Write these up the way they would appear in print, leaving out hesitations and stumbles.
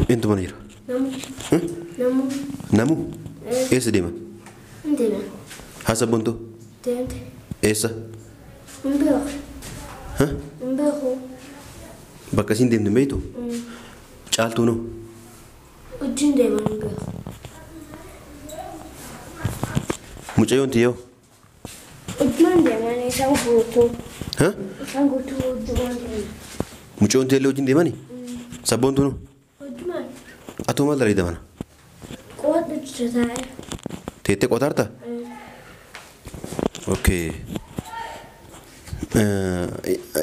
Eenyutu mana jira? Namu. Namu? Eessa deema? Hin deema. Haa sabboontuu? Deemte. Eessa? Hin beeku. Hin beeku. Bakka isiin deemtu hin beektu? Caaltuun hoo? Wajjin deema hin beeku. Mucayyoon tiyyoo? Wajjin deeman isaan guutuu. Isaan guutuu wajjumaan deeman. Mucayyoon tiyyoo wajjin deemani? Sabboontuun hoo? Wajjumaan. Atoo maal dalagaa mana? Qo'adhu jira taa'ee. Teettee qotaarta? Okay.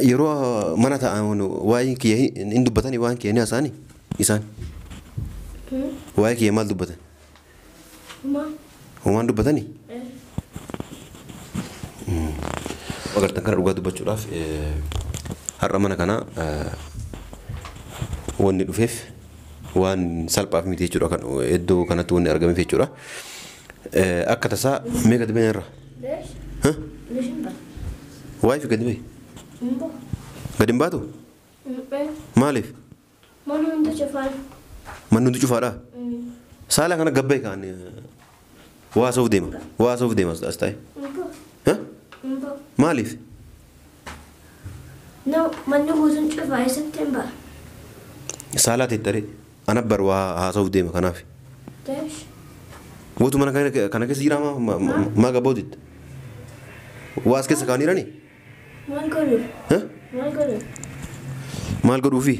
Yeroo mana taa'an waa'ee kiyya hin dubbatanii waan kiyya ni haasa'anii isaan? Waa'ee kiyya maal dubbatan? Homaa. Homaan dubbatanii? Agartan kana dhugaa dubbachuudhaaf har'a mana kana wanni dhufeef waan salphaaf miti jechuudha kan iddoo kanatti wanni argameef jechuudha. Akka tasaa mee gadi ba'e irra? Leesh. Leesh hin ba'a. Waa'ee fi gadi ba'e? Hin ba'a. Gadi hin baatu? Maaliif? Manni hundi cufaadha. Manni hundi cufaadha? Saala kana gabbaa'e kaan waa soof deema. Waa soof deema as taa'e. Hin ba'a. Hin ba'a. Maaliif? Manni guutuun cufaa eessatti hin ba'a? Saalaa teettaree ana bar waa haasa'uuf deema kanaaf. Leesh. Guutuu mana kana keessa jira maa gabbootitti? Waa as keessa kaa'anii jiranii? Maal godhuuf? Maal godhuuf? Maal godhuufi?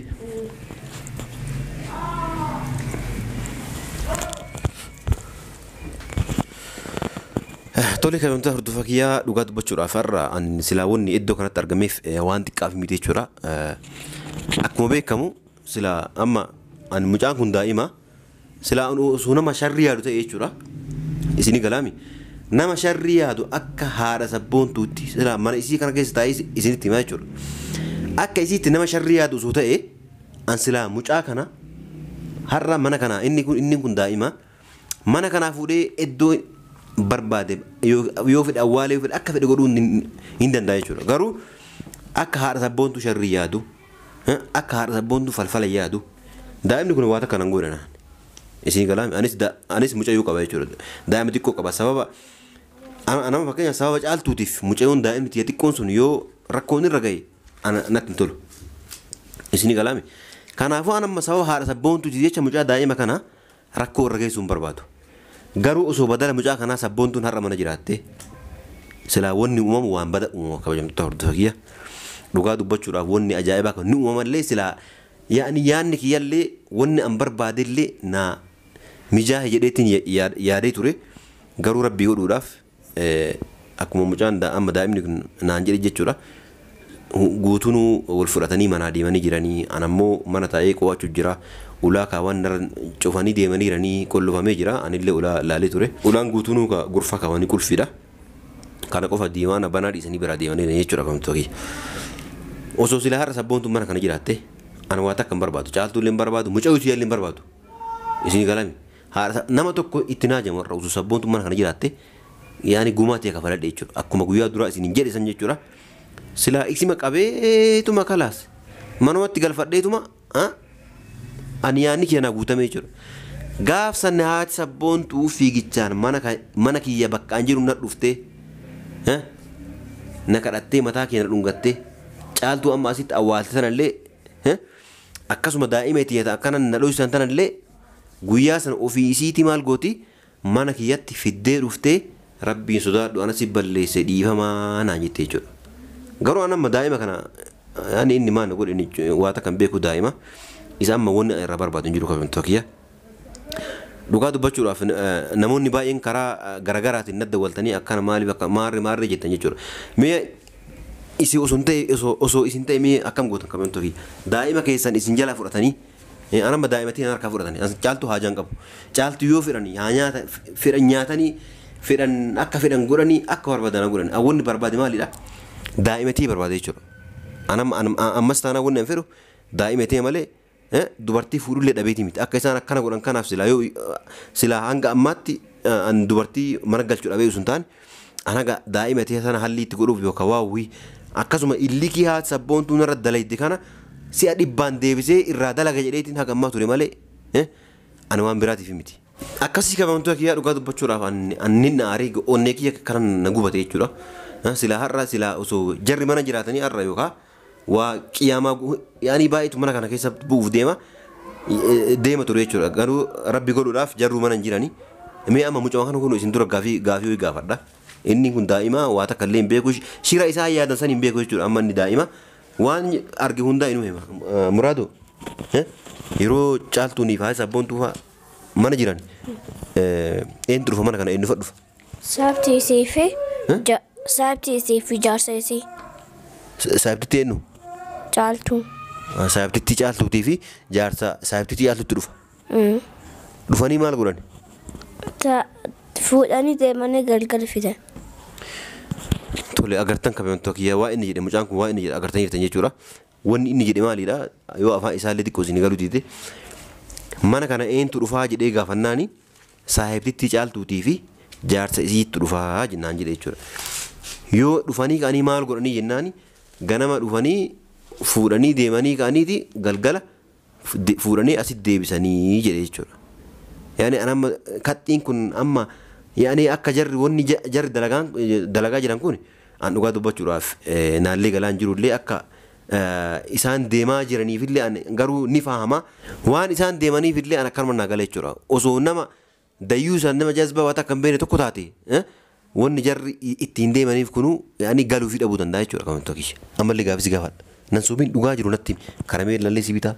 Tole kabajamtoota hordofaa kiyyaa dhugaa dubbachuudhaaf har'a ani silaawwanni iddoo kanatti argameef waan xiqqaaf miti jechuudha. Akkuma beekamu sila amma ani mucaan kun daa'ima sila osoo nama sharrii yaadu ta'e jechuudha. Isinii galaami. Nama sharrii yaadu akka haadha sabboontuutti sila mana isii kana keessa taa'ee isinitti himaa jechuudha. Akka isiitti nama sharrii yaadu osoo ta'e an silaa mucaa kana har'a mana kana inni kun daa'ima mana kanaa fuudhee iddoo barbaade yoo fedhe awwaalee yoo fedhe akka fedhe godhuu hin danda'a jechuudha. Garuu akka haadha sabboontuu sharrii yaadu akka haadha sabboontuu falfala yaadu daa'imni kun waan takka nan godha naan. Isin galaami anis mucayyoo qaba jechuudha. Daa'ima xiqqoo qaba sababa anama fakkeenyaaf sababa caaltuutiif mucayyoon daa'imni tiyya xiqqoon sun yoo rakkoon irra gahe natti hin tolu. Isin galaami. Kanaafuu an amma sababa haadha sabboontuutiif jecha mucaa daa'ima kana rakkoo irra geessuu hin barbaadu. Garuu osoo badala mucaa kanaa sabboontuun har'a mana jiraatte silaa wanni uumamu waan bada uumama kabajamtoota hordofaa kiyya. Dhugaa dubbachuudhaaf wanni ajaa'ibaa kan ni uumamallee silaa yaani yaanni kiyyallee wanni an barbaadellee naa mijaahe jedheetiin yaadee ture. Garuu rabbii godhuudhaaf akkuma mucaan amma daa'imni kun naan jedhe jechuudha. Guutuunuu wal fudhatanii manaa deemanii jiranii an ammoo mana taa'ee qo'achuu jira. Ulaa kaawwan cufanii deemanii jiranii qollofamee jira. Anillee ulaa laalee ture. Ulaan guutuunuu gurfa kaawwanii qulfiidha. Kana qofa diimaan banaa dhiisanii biraa deemanii jiran jechuudha kamtu kiyya. Osoo silaa har'a sabboontuun mana kana jiraatte ana waa takka hin barbaadu. Caaltuullee hin barbaadu. Mucayyoo illee hin barbaadu. Isin galami. Haadha nama tokko itti naajamu har'a osoo sabboontuun mana kana jiraatte yaani gumaa ta'e kafaladhe jechuudha. Akkuma guyyaa duraa isin hin jedhe san jechuudha. Silaa isima qabeetuma kalaas manumatti galfadheetuma ani yaanni kiyya naa guutamee jechuudha. Gaaf sanni haati sabboontuu fiigichaan mana kiyya bakka an jiru na dhuftee na kadhattee mataa kiyya na dhungattee caaltuu amma asitti awwaalte sanallee akkasuma daa'ima itti akkana na dhoysan tanallee guyyaa sana ofii isiitii maal gooti mana kiyyatti fiddee dhuftee rabbiin sodaadhu anas balleesse dhiifamaa naan jette jechuudha. Garuu an amma daa'ima kana ani inni maal godhe inni waa takka hin beeku daa'ima isa amma wanni irraa barbaadu hin jiru kabajamtoota kiyya. Dhugaa dubbachuudhaaf namoonni baay'een karaa garagaraatiin nadda waltanii akkana maaliif akka maarri maarri jettan jechuudha. Mee Isi osoo hin ta'e osoo isin ta'e mee akkam gootan kabajamtoota kiyya? Daa'ima keessan isin jalaa fudhatanii anamma daa'imatiin harkaa fudhatanii caaltu haajaan qabu. Caaltu yoo fedhan haa nyaata fedhan nyaatanii fedhan akka fedhan godhanii akka barbaadan godhanii. Wanni barbaade maalidha? Daa'imatii barbaade jechuudha. Anam ammas taanaa wanni an fedhu daa'imatii malee dubartii fuudhullee dhabeetii miti. Akka isaan akkana godhan kanaaf silaa yoo silaa hanga ammaatti an dubartii mana galchuu dhabee osoo hin taane an haga daa'imatii sana halli itti godhuuf yookaan waawwii akkasuma illikii haati sabboontuu narra dalayde kana si'a dhibbaan deebisee irraa dalaga jedheetiin haga ammaa ture malee ani waan biraatiif miti. Akkasii kabajamtoota kiyyaa dhugaa dubbachuudhaaf annin na aaree onnee kiyya kanan na gubate jechuudha. Silaa har'a silaa osoo jarri mana jiraatanii har'a yookaan waa qiyaamaa yaanii baay'eetu mana kana keessa bu'uuf deema deema ture jechuudha. Garuu rabbi godhuudhaaf jarruu mana hin jirani. Mee amma mucaa kana kun isin dura gaafii gaafii gaafadha. Inni kun daa'ima waa takka illee hin beeku shira isaa yaadan san hin beeku jechuudha. Amma inni daa'ima waan arge hundaa inuu hima. Muraadoo yeroo caaltuunii fi haati sabboontuu fa'aa mana jiran eenyu dhufa mana kana eenyu dhufa? Saabtii isii fi saabtii isii fi jaarsa isii. Saabtitti eenyu? Caaltuu. Saabtitti caaltuutii fi jaarsa saabtitti caaltuutti dhufa. Dhufanii maal godhan? Fuudhanii deemanii galgala fidan. Tole agartan kabajamtoota kiyyaa waa inni jedhe mucaan kun waa inni jedhe agartan jirtan jechuudha. Wanni inni jedhe maalidha? Yoo afaan isaallee xiqqoo isin galuu diide mana kana eentu dhufaa jedhee gaafannaani saahibtitti caaltuutii fi jaarsa isiitti dhufaa jennaan jedhe jechuudha. Yoo dhufanii ka'anii maal godhanii jennaani ganama dhufanii fuudhanii deemanii ka'aniiti galgala fuudhanii asitti deebisanii jedhe jechuudha. Yaani amma kaxxiin kun amma yaani akka jarri wanni jarri dalagaa jiran kun an dhugaa dubbachuudhaaf naallee galaan jirullee akka isaan deemaa jiraniifillee an garuu ni fahama waan isaan deemaniifillee an akkanuma naa gala jechuudha. Osoo nama dayyuu isaan nama jazbaa waan takka hin beekne tokko taate wanni jarri ittiin deemaniif kunuu yaani galuufii dhabuu danda'a jechuudha kabajamtoota kiyya. Ammallee gaafis gaafadha. Nan suubiin dhugaa jiru natti karameellallee si bitaa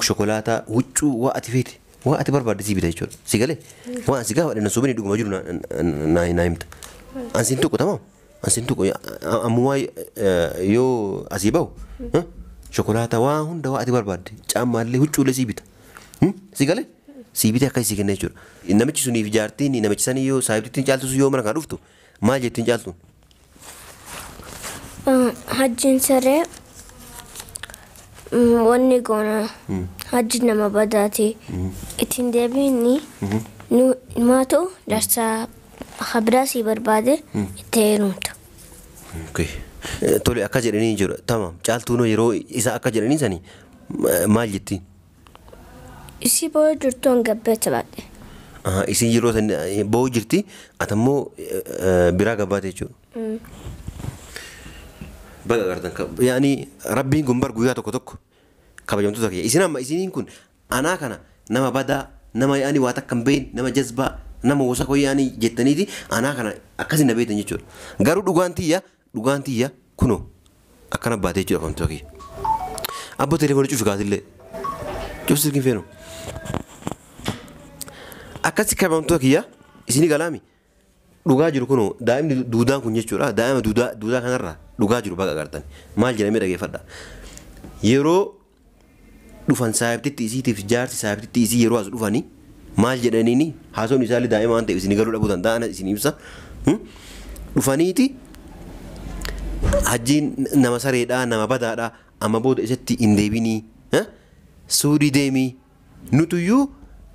shokolaataa huccuu waa ati feete waa ati barbaadde si bita jechuudha. Si galee waan si gaafadhe nan suubiin dhuguma jiru naa himta. An siin tuqu tamaam. An siin tuqu ammumaa yoo asii bahu shokolaataa waa hunda waa ati barbaadde caammaallee huccuullee si bita. Si galee si bita akka si kenna jechuudha. Namichi suniif jaartiin namichi sanii yoo saahibtittiin caaltu yoo mana kana dhuftu maal jettiin caaltuun? Hajjiin saree wanni goona hajji nama badaati ittiin deebiinni numaatu jaarsa habiraa si barbaade itti heerumta. Tole akka jedhanii jiru tamam caaltuun yeroo isa akka jedhanii sanii maal jettiin? Isii boo'uu jirtu hanga baadhe. Isin yeroo boo'uu jirti ati immoo biraa gabbaate jechuudha. Baga agartan yaani rabbiin kun bar guyyaa tokko tokko kabajamtoota kiyya isin amma isiniin kun anaa kana nama badaa nama yaani waa takka hin beekne nama jazbaa nama wasakoo yaani jettaniiti anaa kana akkasin na beektan jechuudha. Garuu dhugaan tiyya kunoo akkana baatee jechuudha kabajamtoota kiyya. Abboo telefoonii cufi kaasillee cufi silkiin feenu. Akkasi kabajamtoota kiyya isinii galaami dhugaa jiru kunoo daa'imni duudaan kun jechuudha daa'ima duudaa kanarraa dhugaa jiru baga agartan maal jedhamee dhageeffadha. Yeroo dhufan saahibtitti isiitiif jaarsi saahibtitti isii yeroo as dhufanii maal jedhaniini haasawni isaallee daa'ima waan ta'eef isin galuu dhabuu danda'a isin ibsa. Dhufaniiti hajjiin nama sareedhaa nama badaadhaa amma booda isatti hin deebinii suudii deemii nutuyyuu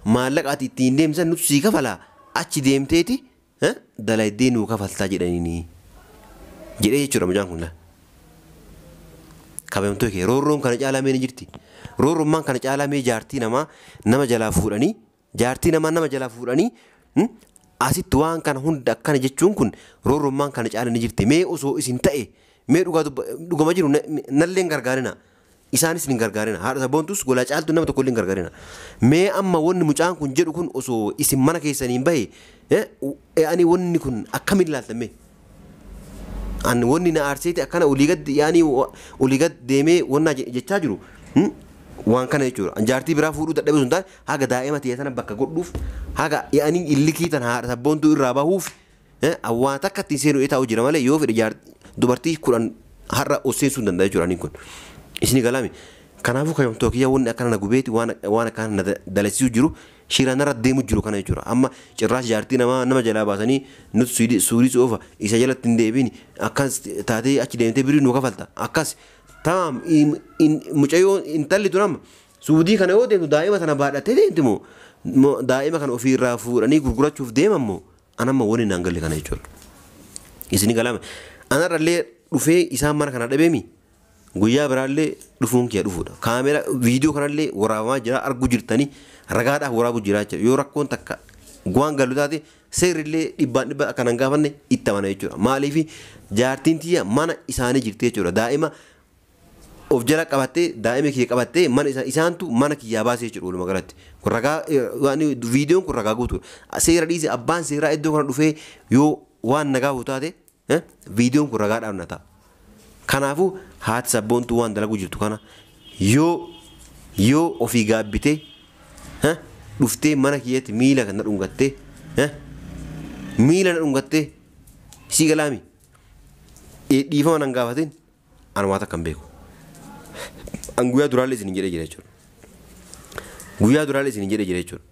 maallaqa ati ittiin deemsan nutu sii kafalaa achi deemteeti dalaydee nuu kafaltaa jedhaniini jedhee jechuudha mucaan kun. Kabajamtoota kee roorroon kana caalaa mee ni jirti. Roorroon kana caalaa mee jaartii namaa nama jalaa fuudhanii jaartii namaa nama jalaa fuudhanii asitti waan kana hunda akkana jechuun kun roorroon kana caalaa ni jirti. Mee osoo isin ta'e mee dhugama jiru nallee hin gargaarina. Isaanis hin gargaarina. Haadha sabboontus golaa caaltu nama tokkollee hin gargaarina. Mee amma wanni mucaan kun jedhu kun osoo isin mana keessanii hin bahe ani wanni kun akkamiin ilaaltan? An wanni na aarseeti akkana olii gad yaani olii gad deemee wanna jechaa jiru waan kana jechuudha. An jaartii biraa fuudhuu dadhabee sun taane haga daa'ima ta'e sana bakka godhuuf haga yaani illikii tan haadha sabboontuu irraa bahuuf waan takka ittiin seenuu taa'u jira malee yoo fedhe dubartii 10 Har'a osseensuu hin danda'a jechuudha aniin kun. Isin galaami. Kanaafuu kabajamtoota kiyya wanni akkana na gubeeti waan akkana na dalasiisu jiru shira narra deemu jiru kana jechuudha. Amma cirraash jaartii namaa nama jalaa baasanii nuti suudii oofa isa jalatti hin deebiin akkas taatee achi deemtee birii nu kafalta. Akkas tamaam mucayyoo intalli tun amma suudii kana yoo deemtu daa'ima sana baadhattee deemti moo daa'ima kana ofiirraa fuudhanii gurgurachuuf deeman moo anamma wani naan galle kana jechuudha. Isin galaame anarrallee dhufee isaan mana kana dhabeemi. Guyyaa biraallee dhufuun kiyya dhufuudha. Kaameera viidiyoo kanallee waraabamaa jira arguu jirtanii ragaadhaaf waraabuu jira jechuudha. Yoo rakkoon takka waan galu taate seerrillee dhibbaan dhibba akka nan gaafanne itti amana jechuudha. Maaliif jaartiin tiyya mana isaanii jirti jechuudha. Daa'ima of jala qabattee daa'ima kiyya qabattee mana isaantu mana kiyyaa baasee jechuudha walumaa galatti. Kun ragaa viidiyoon kun ragaa guutuudha. Seera dhiise abbaan seeraa iddoo kana dhufee yoo waan na gaafatu taate viidiyoon kun ragaadhaaf na ta'a. Kanaafuu haati sabboontuu waan dalaguu jirtu kana yoo ofii gaabbitee dhuftee mana kiyyatti miila na dhungattee miila na dhungattee sii galaami dhiifama nan gaafatin an waan takka hin beeku. An guyyaa duraallee isin jedhee jira jechuudha. Guyyaa duraallee isin jedhee jira jechuudha.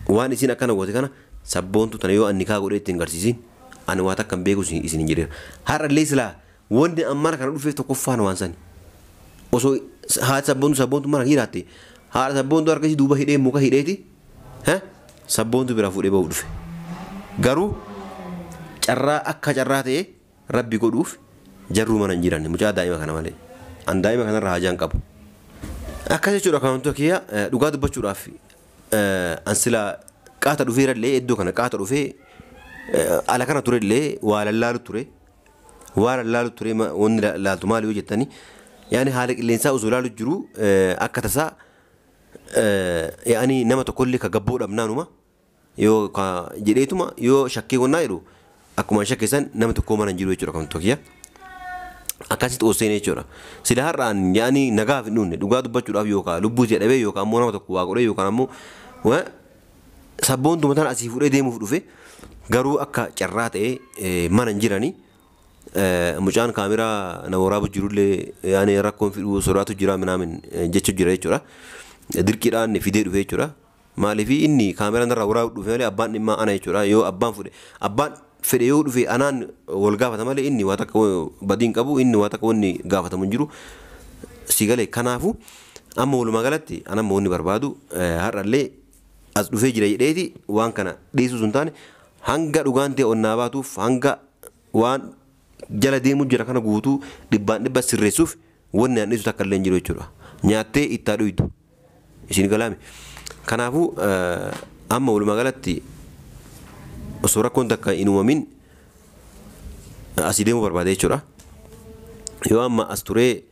Waan isin akkana goote kana sabboontuu tana yoo anni kaa godhee ittiin garsiisin ani waan takka hin beeku isin jedheera. Har'allee silaa wanni amma kana dhufeef tokkoffaan waan sani. Osoo haati sabboontuu mana jiraatte haadha sabboontuu harka ishii duuba hidhee muka hidheeti sabboontuu biraa fuudhee bahuuf dhufe. Garuu carraa akka carraa ta'e rabbi godhuuf jarruu mana hin jiranne mucaa daa'ima kana malee. An daa'ima kanarra haajaan qabu. Akkas jechuudha kabajamtoota kiyya dhugaa dubbachuudhaaf an silaa qaata dhufeerallee iddoo kana qaata dhufee ala kana turellee waa lallaalu ture. Waan lallaalu ture wanni laaltu maali yoo jettanii yaani haala qilleensaa osoo laalu jiru akka tasaa yaani nama tokkollee ka gabboo dhabnaanuma yoo jedheetuma yoo shakkee wannaa jedhu akkuma shakkeessan nama tokko mana hin jiru jechuudha kabajamtoota kiyya. Akkasitti osoo jechuudha. Sila har'aan yaani nagaaf hin dhufne dhugaa dubbachuudhaaf yookaan lubbuu ishee dhabee yookaan ammoo nama tokko waa godhee yookaan ammoo sabboontuma tana asii fuudhee deemuuf dhufe garuu akka carraa ta'ee mana hin jiranii. Mucaan kaameraa na waraabu jirullee yaani rakkoon fiduu sodaatu jira minaamin jechu jira jechuudha. Dirqiidhaan fidee dhufe jechuudha. Maaliif inni kaameraa narraa waraabu dhufe malee abbaan dhimma ana jechuudha. Yoo abbaan fudhe abbaan fedhe yoo dhufe anaan wal gaafata malee inni waa takka badii hin qabu inni waa takka wanni gaafatamu hin jiru. Si galee kanaafuu amma walumaa galatti anamma wanni barbaadu har'allee as dhufee jira jedheeti waan kana dhiisuu sun taane hanga dhugaan ta'e onnaa baatuuf hanga waan jala deemu jira kana guutuu dhibbaan dhibba sirreessuuf wanni aan dhiisu takka illee hin jiru jechuudha. Nyaattee ittaa dhuydu. Isin galaame. Kanaafuu amma walumaa galatti osoo rakkoon takka hin uumamin asii deemuu barbaade jechuudha. Yoo amma as turee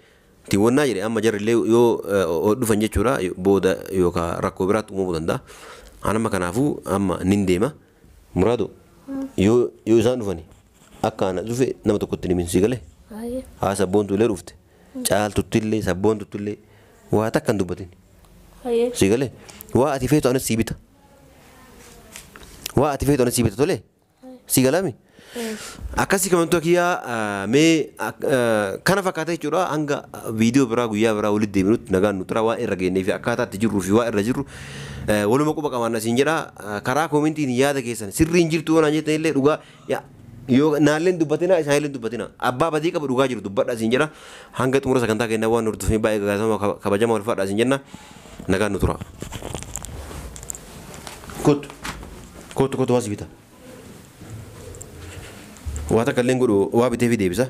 tiwwannaa jedhe amma jarrillee yoo dhufan jechuudha booda yookaan rakkoo biraatti uumamuu danda'a. An amma kanaafuu amma nin deema. Muraadu yoo isaan dhufani akka ana dhufe nama tokkotti ni minsi galee. Haa sabboontu illee dhufte. Caaltutti illee sabboontutti illee waa takka hin dubbatin. Si galee waa ati feetu anis sii bita. Waa ati feetu anis sii bita tolee. Si galaami. Akkasii kabajamtoota kiyyaa mee kana fakkaata jechuudha hanga viidiyoo biraa guyyaa biraa walitti deebinutti nagaan nu tura waan irra geennee fi akkaataa itti jirruu fi waan irra jirru waluma quba qabaanna siin jedha karaa koomintiin yaada keessan sirriin jirtu waan jettan illee dhugaa yoo naalleen dubbatina isaanillee dubbatina abbaa badii qabu dhugaa jiru dubbadha siin jedha hanga xumura sagantaa kennaa waan hordofanii baay'ee galatama kabajamaa ulfaadha siin jenna nagaan nu tura. Kottu kottu kottu waa si bita. Waa takka illee godhu waa bitee fi deebisa.